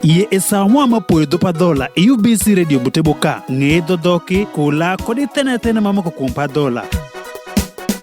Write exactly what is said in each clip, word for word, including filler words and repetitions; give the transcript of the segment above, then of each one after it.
Yie e sawa ma puoyo dho pa dhola, e U B C Radio Butebuka, ng'e dhodhoki, kula, kodi thene thene mamoko kuom pa dhola.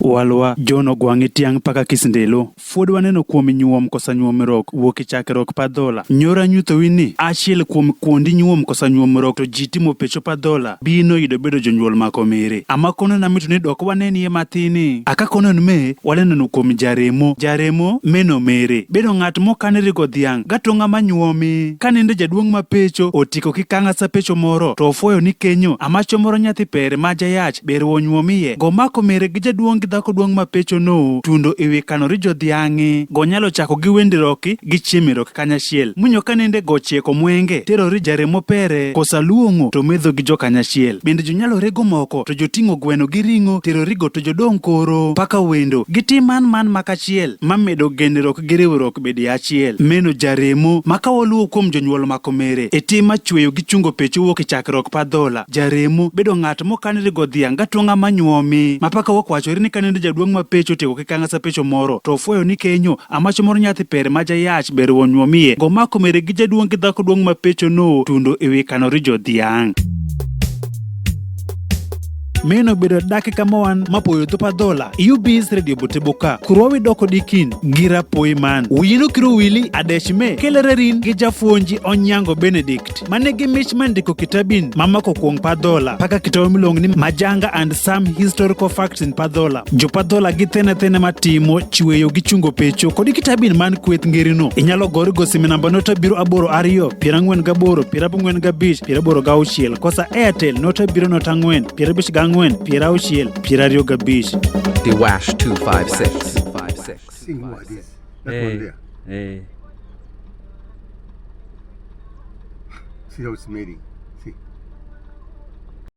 Walwa, John Ogwang' Itiang' paka Kisindelo. Fwod waneno kuom nyuom kosa nyuomruok wuok e chakruok pa dhola. Nyoro anyuthowi ni achiel kuom kuonde nyuom kosa nyuomruok to ji timo pecho pa dhola, bino yudo bedo jonyuol mako mere. Ama kono na mito ni dok wanenie mathini. Aka kono ni me, waneno kuom jaremo. Jaremo, meno mere. Bedo ng'at mokane rigo dhiang', gato ng'ama nyuomi. Ka nende jaduong' ma pecho otiko kikang'a sa pecho moro, to ofwoyo ni kenyo, ama chomoro nyathi pere ma jayach, ber wonyuomiye. Go mako mere gi jaduong' gi dhako duong' ma pecho no, tundo e wi kano ri jodhiang'i. Go nyalo chako gi wendi roki, gi chiemi roki kanyachiel. Munyo ka nende go chieko mwenge, tero ri jaremo pere, kosa luong'o, to medho gi jo kanyachiel. Bende jonyalo rego moko, to joting'o gweno gi ring'o, tero rigo to jodong' koro. Paka wendo, gitim man man makachiel, ma medo genruok gi riwruok bedi achiel. Meno jaremo, ma ka waluwo kuom jonyuol mako mere, e tim ma chweyo gi chungo pecho wuok e chakruok pa dhola. Jaremo, bedo ng'at mokan rigo dhiang' gato ng'ama nyuomi. Ma paka wakwachori ni ka nende jaduong' ma pecho tieko kikang'a sa pecho moro, to ofwoyo ni kenyo, ama chomoro nyathi pere ma jayach ber wonyuomiye. Go mako mere gi jaduong' gi dhako duong' ma pecho no, tundo e wi kano ri jodhiang'. Meno bedo dakika mowan ma puoyo dho pa dhola, U B C Radio Butebuka, kurwa wi doko dikin, gira poi man. Wiyino kiro wili, adech me, kelere rin gi jafuonji Onyango Benedict. Mane gi mich man diko kitabin, mamako kuong' pa dhola, paka kitabu miluongo ni Majanga and Some Historical Facts in Pa Dhola. Jo pa dhola gi thene thene ma timo, chweyo gi chungo pecho, kodi kitabin man kweth ngerino. Inyalo gori go sime namba nota biro aboro ariyo, piero ang'wen gaboro, piero aboro gabich, piero aboro gauchiel, kosa Airtel nota biro nota ang'wen, piero abich gang'wen, piero auchiel, piero ariyo gabich. The Wash two five six. Seeing what is that one there? Eh. See how it's smelling. See.